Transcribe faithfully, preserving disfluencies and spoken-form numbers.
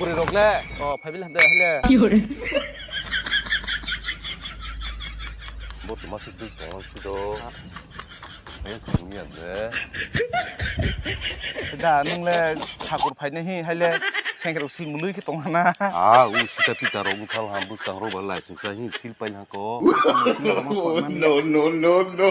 Puri rok le. O, phaibil hamde hile. Ki hore? Bo tuma sik dui tong lang si do. Hai sing ya de. Da nung le thakur phaine hi hai le sengkrak si mului ki tong hana. Ah, u sita pita rok thal ham bus tang rok ba lai sung sa hi sil pai na ko. No, no, no, no.